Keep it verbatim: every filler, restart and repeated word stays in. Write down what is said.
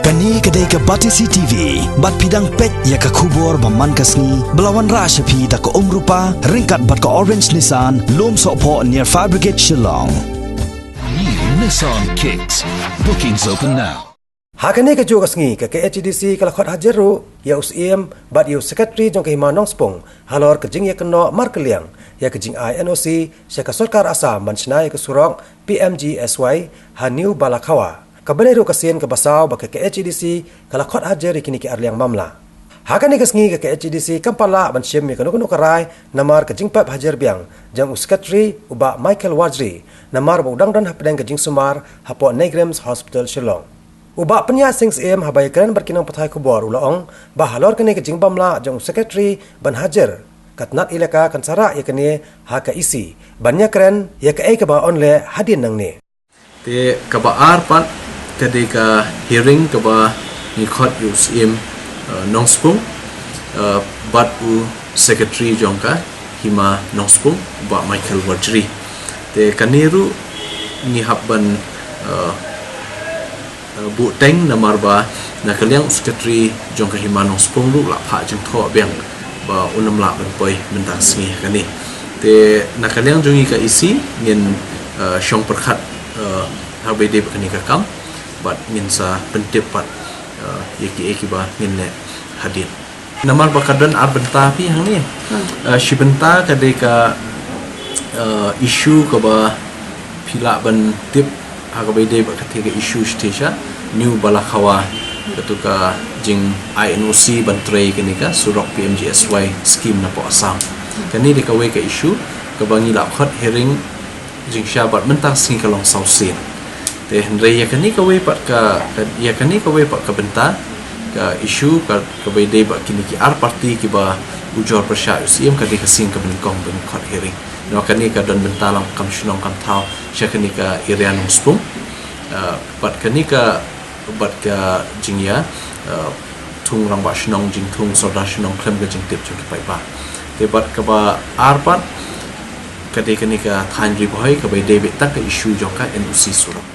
Kane ka dei ka Batesi T V, bad phi dang peit ïa ka khubor ba man ka sngi, ba la wanrah sha phi da ka Umrupa, ryngkat bad ka Orange Nissan, Lumsohphoh near Fire Brigade Shillong. New Nissan Kicks. Bookings open now. Ha kane kajuh ka sngi ka K H A D C ka la khot hajar ruh ïa u Syiem bad ïa u Secretary jong ka Hima Nongspung halor ka jingïakynnoh markylliang ïa ka jingai N O C sha ka sorkar Assam ban shna ïa ka surok P M G S Y ha New Balakhawa. Kaba dei ruh ka sien kaba saw ba ka K H A D C ka la khot hajar ïa kine ki arliang mamla. Ha kane ka sngi ka K H A D C kam pat lah ban shim ïa kano kano ka rai namar ka jingpep hajar biang jong u Secretary u Bah Michael Warjri namar ba u dang don hapdeng ka jingsumar hapoh NEIGRIHMS Hospital Shillong. U Bah Pynïaid Sing Syiem haba ïakren bad ki nongpathai khubor u la ong ba halor kane ka jingbymlah jong u Secretary ban hajar, ka tnat elaka kan sa rah ïa kane ha ka E C ban ïakren ïa kaei kaba yn leh hadien nangne. Te kaba ar pat ka dei ka hearing kaba ngi khot ïa u Syiem, eh, Nongspung, eh, bad u Secretary jong ka Hima Nongspung, Bah Michael Warjri. Te kane ruh ngi hap ban, eh, eh, buh teng namar ba na ka liang u Secretary jong ka Hima Nongspung ruh la phah jingthoh biang ba un ym lah ban poi mynta ka sngi ha kane. Te na ka liang jong ngi ka E C ngin, eh, shong pyrkhat, eh, ha kaba ïadei bad kane ka kam bad ngin sa pyntip pat, eh, ïa kiei kiba ngin leh hadien. Namar ba ka don ar bynta phi hangne. Hmm. Eh, shi bynta ka dei ka, eh, issue kaba phi lah ban tip ha kaba ïadei bad kata ka issue shisha New Balakhawa, katu ka jingai N O C ban trei kane ka surok P M G S Y scheme napoh Assam. Kane dei kawei ka issue kaba ngi la khot hearing jingshisha bad mynta ka sngi ka long saw sien. Te hynrei ïa kane kawei pat ka, ka, ïa kane kawei pat ka bynta, ka issue ka, kaba ïadei bad kine ki ar party kiba ujor pyrshah ïa u Syiem, ka dei ka sien kaba nyngkong ban khot hearing. Namar kane ka don bynta lang kam shnong kam thaw sha kane ka area Nongspung. Eh, bad kane ka, bad ka jingïa, eh, thung rangbah shnong, jingthung sordar shnong khlem ka jingtip jong ki paidbah. Te bad kaba ar pat ka dei kane ka thaiñ Ri Bhoi kaba ïadei beit tang ka issue jong ka N O C surok.